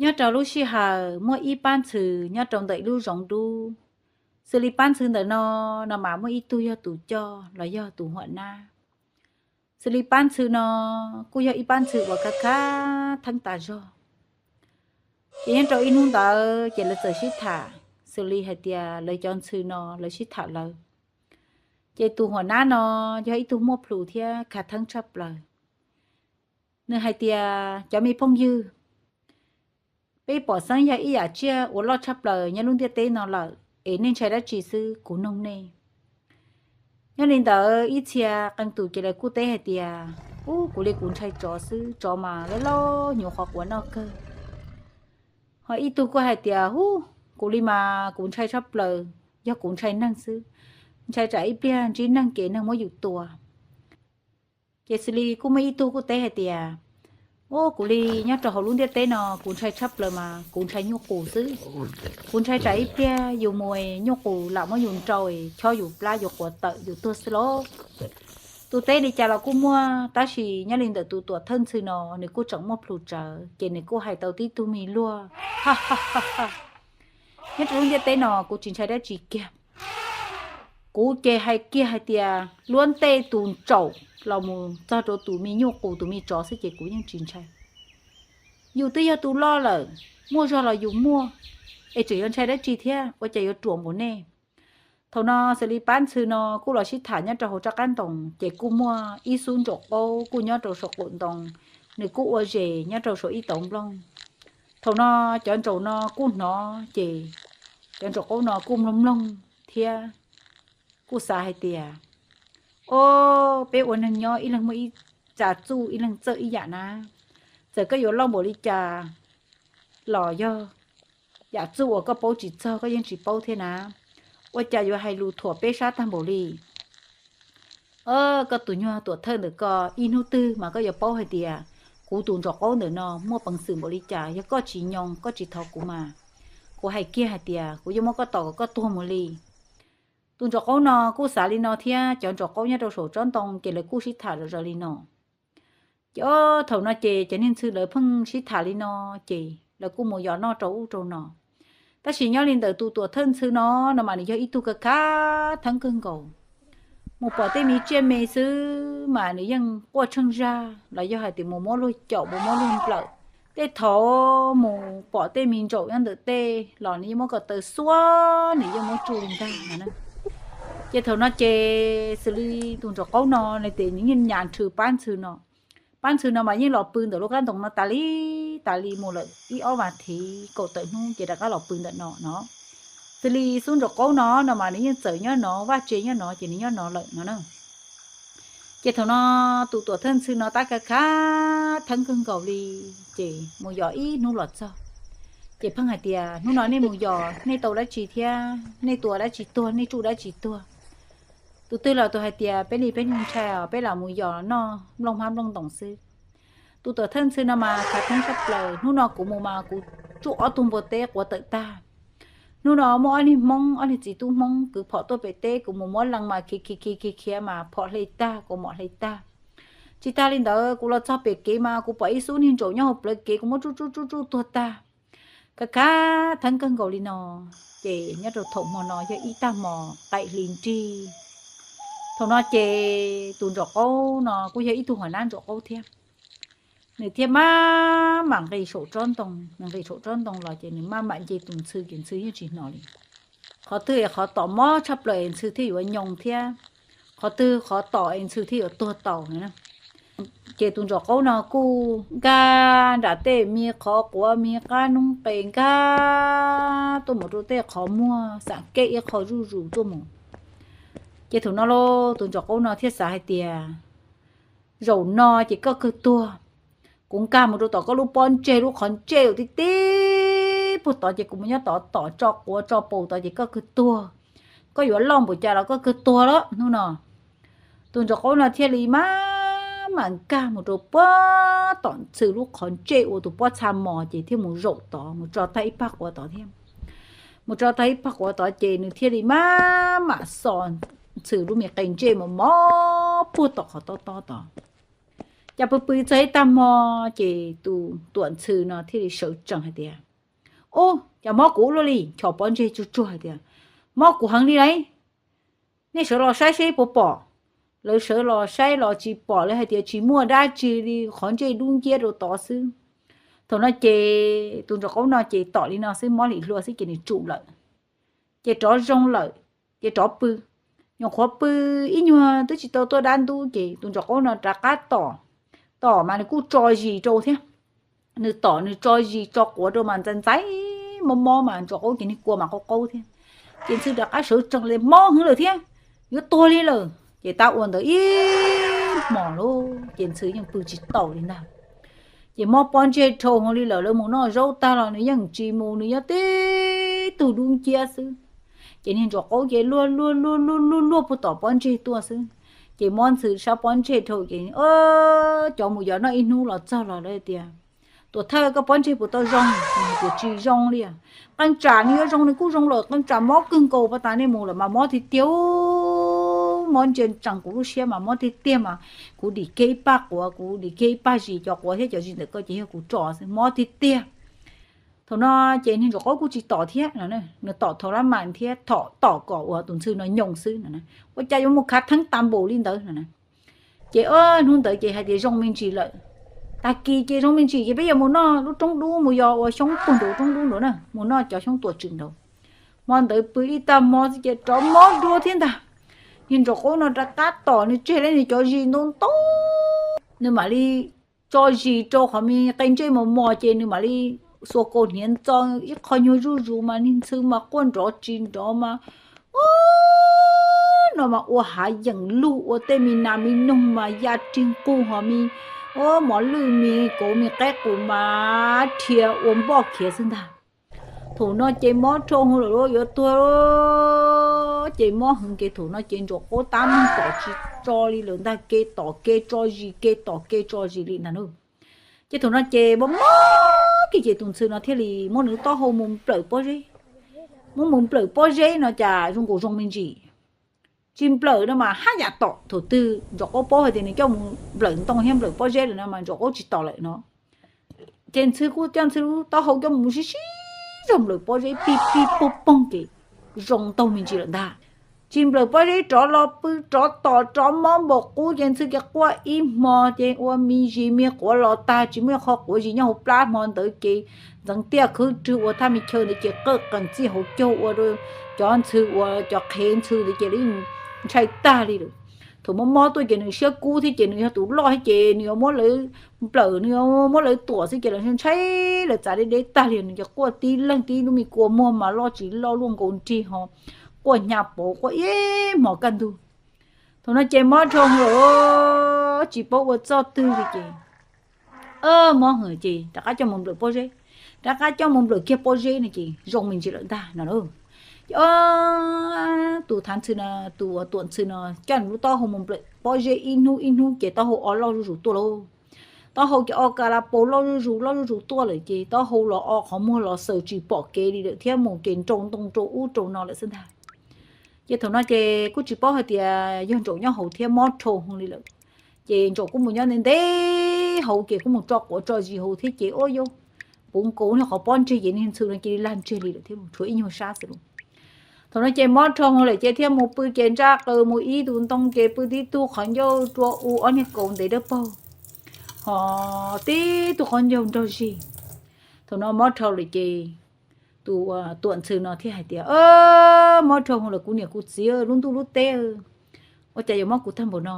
Nyob rau lub sij hawm muaj ib pab ntxhw nyob rau ntawm ib lub zoov dub. Xws li pab ntxhw ntawm no, no mas muaj ib tug yog tus coj los yog tus huam nab. Xws li pab ntxhw no kuj yog ib pab ntxhw uas khav khav theeb tas zog. Ces nyob rau ib hnub ntawd ces lawv txawm sib tham xws li hais tias lawv cov ntxhw no lawv sib tham lawv. Ces tus huam nab no yog ib tug muaj plhus thiab khav theeb tshaj plaws. Nws hais tias, cov me phooj ywg, peb pom xeeb yog ib yam tsiaj uas loj tshaj plaws nyob lub ntiaj teb no lawm, es nej ntshai dab tsi xwb kuv noog nej. Nyob li ntawd ib txhia qee tus ces lawv kuj teb hais tias, ub, kuv li kuv ntshai tsov xwb, tsov mas loj loj hnyuv qhuav quav noj kawg. Ho ib tug kuj hais tias, ub, kuv li mas kuv ntshai tshaj plaws, yog kuv ntshai neeg xwb, ntshai tsam ib pliag ntsib neeg ces neeg muab yus tua. Ces xws li kuj muaj ib tug kuj teb hais tias, ub, kuv li nyob rau hauv lub ntiaj teb no kuv ntshai tshaj plaws mas kuv ntshai nyuj qus xwb. Kuv ntshai tsam ib pliag yus mus nyuj qus lam muab yus nrau, chob yus plab yus quav tawm yus tuag xwb lauj. Tus teb li cas los kuj muaj, tab sis nyob li ntawm tus tuam thawj ntxhw no nws kuj tseem muaj plhus tsawv ces nws kuj hais tau tib tug me luag. Nyob rau lub ntiaj teb no kuv tsis ntshai dab tsi kiag. Kuv ces hais kiag hais tias luab ntej tus ntsaum los mus txog rau tus me nyuj qus tus me tsov xwb ces kuv yeej tsis ntshai. Yus twb yog tus loj lawm, muaj zog los yus muaj, es tseem yuav ntshai dab tsi thiab, ua cas yuav ruam npaum nej. Thaum no xws li pab ntxhw no kuj los sib tham nyob rau hauv rov qab ntoo ces kuj muaj ib xub ntsaum qaub kuj nyob rau saum qaum ntoo, nws kuj ua zes nyob rau saum ib tauv nplooj. Thaum no cov ntsaum no kuj hnov ces cov ntsaum qaub no kuj mloog mloog thiab kuj xav hais tias, o, peb ua neeg nyob ib leeg muaj ib txaj txuj ib leeg txawj ib yam na. Txawm koj yuav loj npaum li cas los yog yam txuj uas koj paub tsis txog koj yeej tsis paub thiab na. Ua cas yuav hais lus thuam peb sab tag npaum li? Koj tus nyuag tuam thawj ntawm koj ib hnub twg mas koj yuav paub hais tias kuv tus ntsaum qaub ntawm no muaj peev xwm npaum li cas. Yog koj tsis nyoo koj tsis thov kuv mas kuv hais kiag hais tias kuv yuav muab koj tom kom koj tuag mus li. Tus ntsaum qaub no kuj xav li no thiab cov ntsaum qaub nyob rau saum tsob ntoo ces lawv kuj sib tham zom zaws li no. Ces thaum no ces cov niag ntxhw lawv pheej sib tham li no ces lawv kuj mus yos noj rau ub rau no. Tab sis nyob li ntawm tus tuam thawj ntxhw no, no mas nws yog ib tug khav khav theeb kawg nkaus. Mus pom tej me tsiaj me xwb mas nws yeej quaj tsheej zag los yog hais tias mus muab luag caum mus muab luag nplawm. Tej thaum mus pom tej me ntsaum nyob ntawm tej los nws yeej muab ko taw xuab nws yeej muab tsuj li ntag no. Ces thaum no ces xws li tus ntsaum qaub no nws tias nws yeej nyas nrhw pab ntxhw no. Pab ntxhw no mas yeej los pw ntawm lub qab ntoo no tas li tas li mus lawm ib ob vas thiv kaum tawm hnub ces rov qab los pw ntawm no no. Xws li xub ntsaum qaub no no mas nws yeej txawm nyob no vaj tse nyob no ces nws nyob no lawm no na. Ces thaum no tus tuam thawj ntxhw no tab khav khav theeb kawg nkaus li, ces mus yos ib hnub los txog. Ces pheej hais tias hnub no nej mus yos nej tau dab tsi thiab nej tua dab tsi tuag nej tsuj dab tsi tuag. Tus twg los tus hais tias peb li peb ntshai os peb lam mus yos noj nplooj hmab nplooj ntoos xwb. Tus tuam thawj ntxhw no mas khav theeb tshaj plaws, hnub no kuv mus mas kuv tsuj ob tug npua teb quav tawm tag. Hnub no muaj ob niag hmoob ob niag txiv tub hmoob kwv phom tuaj pem teb kuv mus muab lees mas khiav khiav khiav khiav khiav mas phom hle tag kuv mom hle tag. Tsis tas li ntawd kuv los txog pem kev mas kuv pom ib xub niag ntsaum nyob hauv plawv kev kuv muab tsuj tsuj tsuj tsuj tuag tag. Khav khav theeb kawg nkaus li no. Ces nyob rau thaum hmo no yog ib tag hmo qaim hli nrig. Thaum no ces tus ntsaum qaub no kuj yog ib tug huam nab ntsaum qaub thiab. Nws thiaj maj mam nqis saum tsob ntoo, nws nqis saum tsob ntoo los ces nws maj mam nce tus ntxhw ces ntxhw yeej tsis hnov li. Qhov twg es qhov tom mob tshaj plaws es ntxhw thiaj yuav nyoo thiab, qhov twg qhov tom es ntxhw thiaj yuav tuag tau no. Ces tus ntsaum qaub no kuj nkag nram tej me qhov quav me qab noob qes nkag tuaj mus rau tej qhov muag xam kej ib qho zuj zus tuaj mus. Ces thaum no lauj tus ntsaum qaub no thiaj xav hais tias, zaum no ces koj kawg tuag. Kuv nkag mus rau tom koj lub pob ntseg lub qhov ntsej uas tib tib puag tod ces kuv mus nyob tod tom tso quav tso paus tod ces koj kawg tuag. Koj yuav loj npaum cas los koj kawg tuag lawm hnub no. Tus ntsaum qaub no thiaj li maj mam nkag mus rau puag tom ntxhw lub qhov ntsej ua tus pob txha mos ces thiaj mus zaum tod mus tso tag ib pag quav tod thiab. Mus tso tag ib pag quav tod ces nws thiaj li maj mam xo ntxhw lub me qe ntsej mos mos puag tom qhov tob tob tod. Cas pw pw txog ib tag hmo ces tus tuam ntxhw no thiaj li sawv tsees hais tias, Ub, cas mob kuv ua luaj li? Chos pob ntseg tsuag tsuag hais tias, Mob kuv heev li lauj. Nej sawv los saib seb puas pom. Lawv sawv los saib los tsis pom, lawv hais tias tsis muaj dab tsi li, qhov ntsej dub nciab rau tod xwb. Thaum no ces tus ntsuag qaub no ces tom li no xwb, mob lim hlua xwb ces nws tsum lawm, ces rov zoo lawm, ces rov pw. Nyuam qhuav pw ib nyuag twb tsis tau tuaj dab ntub ces tus ntsuag qaub no rov qab tom, tom mas nws kuj tso zis rau thiab. Nws tom nws tso zis tso quav rau mas ntxais ntxais, mob mob mas ntsuag qaub ces nws kua mas qaub qaub thiab. Ces ntxhw rov qab sawv tsees li, Mob heev lawm thiab, yuav tuag li lawm. Ces tab ua ntawd ib hmos lawm ces ntxhw yeej pw tsis taus li ntag. Ces mob pob ntseg dhau hwv li lawm, lawv mus noj zaub tag los nws yeej tsis mus, nws nyob tib tug dub nciab xwb. Ces niag ntsuag qaub ces luag luag luag luag luag luag puag tom pob ntseg tuaj xwb. Ces mob ntxhw sab pob ntseg dhau ces cov mus yos noj ib hnub los txog los lawv tias, Tuam thawj, koj pob ntseg puas tau zoo? Nws hais tias, Tsis zoo li. Qee tsam nws yuav zoo nws kuj zoo lawm, qee tsam mob kawg nkaus pas tas nej mus lawm mas mob tiag tiag. Mob ntsia ntsees kuv lub siab mas mob tiag tiag mas kuv dim kiag ib pag quav, kuv dim kiag ib pag zis, cov quav thiab cov zis ntawm koj ces yog kuv tso xwb, mob tiag tiag. Thaum no ces niag ntsuag qaub kuj tsis tom thiab, nws tom thaum lab mas thiab tom kom uas tus ntxhw no nyoo xwb no. Ua cas yuav mus khav theeb tas npaum li ntawd no. Ces hnub ntawd ces hais tias zoo me ntsis lawm, tag kis ces zoo me ntsis ces peb yuav mus noj lub roob dub, mus yos ua xyoob puag nraud roob dub nraud na, mus noj cov xyoob tuam tswm nraud. Hmo ntawd pw ib tag hmo xwb ces rov mob dua thiab ntag. Niag ntsuag qaub no rov qab tom nws tseg li nws cov zis ntau ntau, nws mam li tso zis rau qhov me qe ntsej mos mos ces nws mam li xuas kaus hniav ntxo ib qho nyuag zuj zus mas niag ntxhw mas quaj nrov tsis nrov mas, no mas ua hav yeem lug, ua tej me nas me noog mas ya rig nqug, ho me mos lwj me kauv me qaib qus mas rhia ua npoj khiav xwb ntag. Thaum no ces mob dhau hwv lawm, yuav tuag ces mob heev ces thaum no ces ntsuag qaub tab meeg tom tsis tso li lawm ntag, ke tom ke tso zis, ke tom ke tso zis li ntag na. Ces thaum no ces mob mob kiag ces tus ntxhw no thiaj li muab nws lub taub hau mus nplawm pob zeb. Muab mus nplawm pob zeb no cas zoo nkaus zoo me ntsis. Tsis nplawm no mas haj yam tom, thaum twg ntsuag qaub paub hais tias nws coj mus nplawm ntoo thiab nplawm pob zeb lawm no mas ntsuag qaub tsis tom lawm no. Ces ntxhw kuj coj ntxhw lub taub hau coj mus sib sib zog nplawm pob zeb pig pig poog poog ces zoo ntaug me ntsis lawm ntag. Tsis nplawm pob zeb rov los pw rov tom rov mob npaum qub ces ntxhw ces quaj ib hmo ces ua me zis me quav los tag tsis muaj ib qho quav zis nyob hauv plab. Hmo ntawd ces ntxeev tiaj khwb rwg ua thaj me chaw ntawd ces qawj qees txij hauv caug ua rau cov ntxhw uas cov qhev ntxhw ntawd ces lawv yeej ntshai tag li lawm. Thaum mob mob tuaj ces nws siab kub thiab ces nws yog tus loj thiab ces nws yuav muab lawv nplawm, nws yuav muab lawv tuam xwb ces lawv ntshai, lawv txav deb deb tag li. Nws ces quaj tib leeg tib lub me kua muag mas loj tsis loj luaj nkaus nrig ho quaj hnyav pauv quaj ib hmos kaj ntug. Thaum no ces mob dhau lawm tsis paub ua txoj twg li ces mob heev ces rov qab coj mus nplawm pob zeb, rov qab coj mus nplawm kiag pob zeb no ces zoo me ntsis lawm ntag no lauj. Ces tus thav ntxhw no, tus tuam ntxhw no coj nws lub taub hau mus nplawm pob zeb ib hnub ib hnub ces taub hau o loj zuj zus tuaj lauj. Taub hau ces o ka la paus loj zuj zus loj zuj zus tuaj lawm ces taub hau los o qhov muag los xaws tsis pom kev li lawm thiab mus ces nrau ntoo rau ub rau no lawm xwb ntag. Ces thaum no ces kuj tsis paub hais tias yog ntsaum nyob hauv thiab mob dhau hwv li lawm. Ces ntsaum kuj mus nyob ntev ntev hauv ces kuj mus tso quav tso zis hauv thiab ces ua yau puv nkaus niag qhov pob ntseg ces niag ntxhw no cia li lag ntseg li lawm thiab, tshuav ib nyuag sab xwb lauj. Thaum no ces mob dhau hwv lawm ces thiaj mus pw ces ntsaj qws mus ib tus ntoo ces pw tib tug qhov ncauj rua u ob niag kaus ntev dawb paug, ho tib tug qhov ncauj nraug zig. Thaum no mob dhau lawm ces tus tuam ntxhw no thiaj hais tias, Mob dhau hwv lawm kuv niam kuv txiv, lub ntuj lub teb, ua cas yuav mob kuv tag npaum no?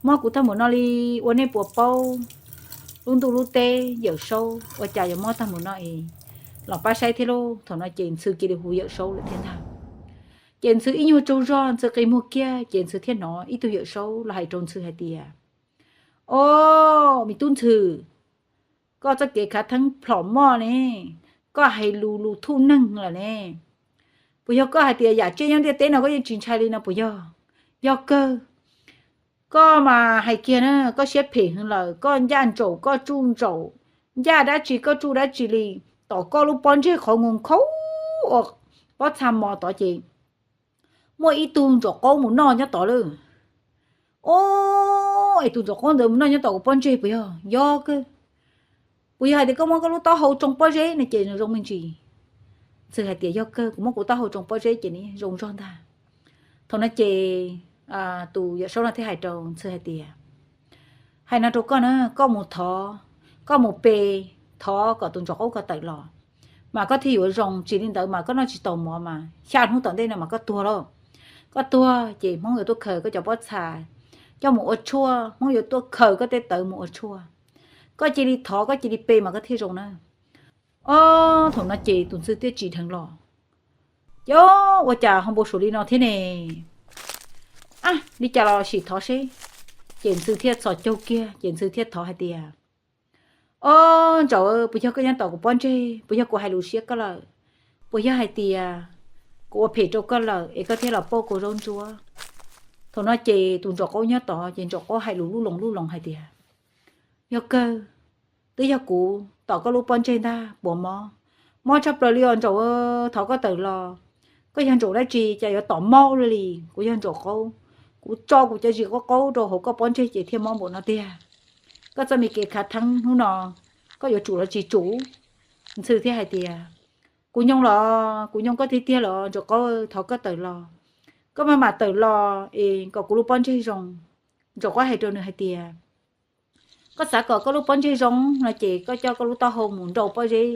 Mob kuv tag npaum no li, ua nej puas paub lub ntuj lub teb Yawm Saub ua cas yuav mob tag npaum no es? Los pab saib thiab lauj. Thaum no ces ntxhw cia li hu Yawm Saub lawm thiab ntag. Ces ntxhw ib nyuag tsaug zog ntxhw qi muag kiag ces ntxhw thiaj hnov ib tug Yawm Saub los hais rau ntxhw hais tias, O, me tub ntxhw, koj txoj kev khav theeb plhom moj ne, koj hais lus lus thuj neeg lawm ne. Puas yog koj hais tias yam tsiaj nyob ntiaj teb no koj yeej tsis ntshai li no puas yog? Yog kawg. Koj mas hais kiag na, koj siab phem heev lawm, koj ncaj ntsaum koj tsuj ntsaum, ncaj dab tsi koj tsuj dab tsi li. Tom koj lub pob ntseg qhov nkaus nkhaus ua pob txha mos tod ces muaj ib tug ntsaum qaub mus noj nyob tod lawm. O, Es tus Ntsaum Qaub ntawd mus noj nyob tom kuv pob ntseg puas yog? Yog kawg. Puas yog hais tias koj muab koj lub taub hau tsoo pob zeb no ces nws zoo me ntsis? Ntxhw hais tias yog kawg, kuv muab kuv taub hau tsoo pob zeb ces nws zoo zog ntag. Thaum no ces tus yawm saub no thiaj hais rau Ntxhw hais tias, hais no rau koj na, koj mus thov, koj mus pe thov kom tus Ntsaum Qaub ko tawm los, mas koj thiaj yuav zoo. Tsis li ntawd mas koj noj tsis tau mov mas xya hnub tom ntej no mas koj tuag lauj. Koj tuag ces Hmoob yuav tuaj khaws koj cov pob txha coj mus ua tshuaj, Hmoob yuav tuaj khaws koj tej tawv mus ua tshuaj. Koj cia li thov, koj cia li pe mas koj thiaj zoo na. Ob, thaum no ces tus Ntxhw thiaj tsim dheev los, ces ua cas ho npau suav li no thiab ne? Ab, li cas los sim thov seb. Ces Ntxhw thiaj txhos caug kiag ces Ntxhw thiaj thov hais tias, ob, Ntsaum, puas yog koj nyob tom kuv pob ntseg? Puas yog kuv hais lus siab koj lawm? Puas yog hais tias kuv ua phem rau koj lawm es koj thiaj los pauj kuv zaub ntsuab? Thaum no ces tus Ntsaum Qaub nyob tod ces Ntsaum Qaub hais lus lub loos lub loos hais tias, yog kawg, twb yog kuv tom koj lub pob ntseg ntag puas mob. Mob tshaj plaws li os Ntsaum, thov koj tawm los. Koj yog Ntsaum dab tsi cas yuav tom mob ua luaj li? Kuv yog Ntsaum Qaub, kuv tso kuv cov zis qaub qaub rau hauv koj pob ntseg ces thiaj mob npaum no tiag. Koj txoj me kev khav theeb hnub no koj yuav tsum los tsis tsum? Ntxhw thiaj hais tias, kuv nyoo los, kuv nyoo koj tiag tiag los Ntsaum Qaub, thov koj tawm los. Koj maj mam tawm los es kom kuv lub pob ntseg zoo. Ntsaum Qaub hais rau nws hais tias, koj xav kom koj lub pob ntseg zoo no ces koj coj koj lub taub hau mus nrau pob zeb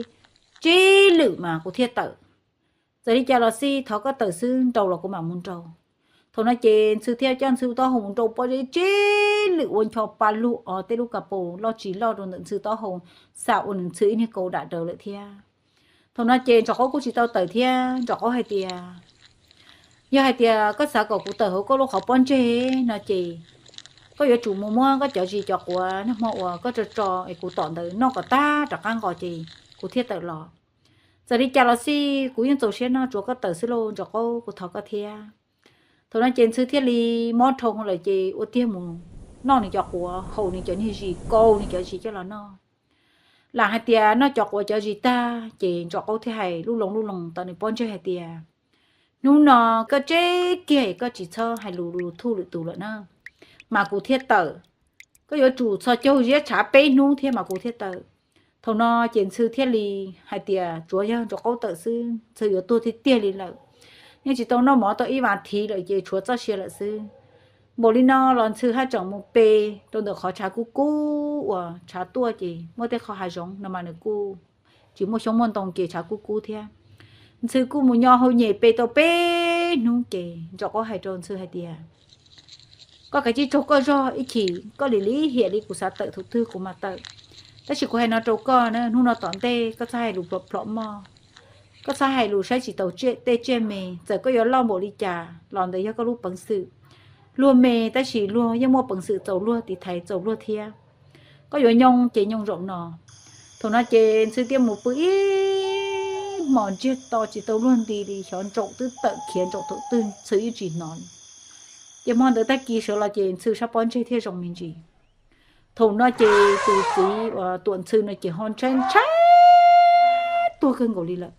tsib lwm mas kuv thiaj tawm. Txawm li cas los xij, thov koj tawm xwb, nrau los kuv mam mus nrau. Thaum no ces Ntxhw thiaj coj Ntxhw taub hau mus nrau pob zeb tsib lwm ua ncho pa lug os, tej lub kas paus loj tsis loj rau ntawm Ntxhw taub hau, xam ua nws Ntxhw ib niag kaus dam rawv lawm thiab. Thaum no ces Ntsaum Qaub kuj tsis tau tawm thiab. Ntsaum Qaub hais tias, yog hais tias koj xav kom kuv tawm hauv koj lub qhov pob ntseg no ces koj yuav tsum mus muab koj cov zis cov quav nag hmo uas koj tso tso es kuv tom ntawd noj kom tag rov qab nqos ces kuv thiaj tawm los. Txawm li cas los xij kuv yeej txaus siab noj, tsuav koj tawm xwb lauj Ntsaum Qaub, kuv thov koj thiab. Thaum no ces Ntxhw thiaj li mob dhau lawm ces ua tiag mus noj nws cov quav, haus nws cov niag zis, kaus nws cov zis coj los noj. Lam hais tias noj cov quav cov zis tag ces Ntsaum Qaub thiaj hais lub loos lub loos tom nws pob ntseg hais tias, hnub no koj tseb kiag koj tsis txhob hais lus lus thuj lwm tus lawm na, mas kuv thiaj tawm. Koj yuav tsum txhos caug ziab tshav peb hnub thiab mas kuv thiaj tawm. Thaum no ces Ntxhw thiaj li hais tias tsuav yog Ntsaum Qaub tawm xwb Ntxhw yuav tuag tiag tiag li lawm. Yeej tsis tau noj mov tau ib vas thiv lawm ces tshuav txoj sia lawm xwb. Npaum li no los Ntxhw haj tseem mus pe rau ntawm qhov tshav kub kub uas tshav tuaj ces muaj tej qho hav zoov no mas nws kuj tsis muaj xyoob muaj ntoo ces tshav kub kub thiab. Ntxhw kuj mus nyo hau nyem pe tau peb hnub ces Ntsaum Qaub hais rau Ntxhw hais tias, koj kav tsij tsaug koj zog, ib chim koj lim lim hiam li kuv xav tawm thaum twg kuv mam tawm. Tab sis kuv hais no rau koj na, hnub no tom ntej koj txhob hais lus plhom plhom mog. Koj txhob hais lus saib tsis taus tej tsiaj me, txawm koj yuav loj npaum li cas los ntawd yog koj lub peev xwm. Luag me tab sis luag yeej muaj peev xwm txaus luag tiv thaiv txaus luag thiab. Koj yuav nyoo ces nyoo zaum no. Thaum no ces Ntxhw thiaj mus pw ib hmos ntsiag to tsis tau luag nti li, xyov Ntsaum twb tawm khiav Ntsaum thaum twg Ntxhw yeej tsis hnov li. Ces hmo ntawd tag kis sawv los ces Ntxhw sab pob ntseg thiaj zoo me ntsis. Thaum no ces tus txiv uas Tuam Ntxhw no ces ho ntshai ntshai tuag kawg nkaus li lawm.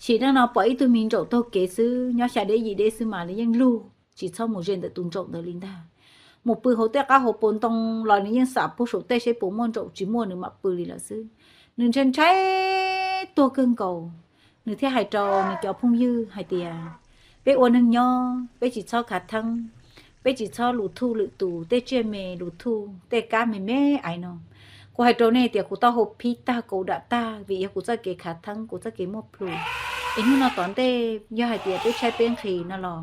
Sim neej no pom ib tug me Ntsaum taug kev xwb, nyob xya deb yim deb xwb mas nws yeej lug tsis txhob mus ze ntawm tus Ntsaum ntawd li ntag. Mus pw hauv tej qab hauv paus ntoo los nws yeej xam puag saum tej seb puas muaj Ntsaum, tsis muaj nws mam pw li lawm xwb. Nws ntshai ntshai tuag kawg nkaus, nws thiaj hais rau nws cov phooj ywg hais tias, peb ua neeg nyob peb tsis txhob khav theeb, peb tsis txhob lus thuj lwm tus tej tsiaj me, lus thuj tej kab me me aiv no. Kuv hais rau nej tias kuv taub hau phib tag, kaus dam tag vim yog kuv txoj kev khav theeb, kuv txoj kev muaj plhus. Es hnub no tom ntej yog hais tias peb tshaib peb nqhis no los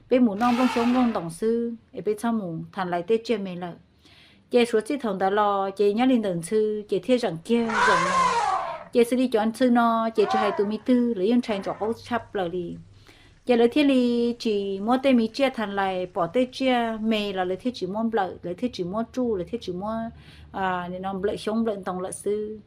peb mus noj nplooj xyoob nplooj ntoos xwb es peb txhob mus tham lais tej tsiaj me lawm. Ces suav txij thaum ntawd los ces nyob li ntawm Ntxhw ces thiaj zeem kiag zaum no. Ces xws li cov Ntxhw no ces tsis hais tus me twg lawv yeej ntshai Ntsaum Qaub tshaj plaws li. Ces lawv thiaj li tsis muab tej me tsiaj tham lais, pom tej tsiaj me los lawv thiaj tsis muab nplawm, lawv thiaj tsis muab tsuj, lawv thiaj tsis muab nplawm xyoob nplawm ntoo lawm xwb.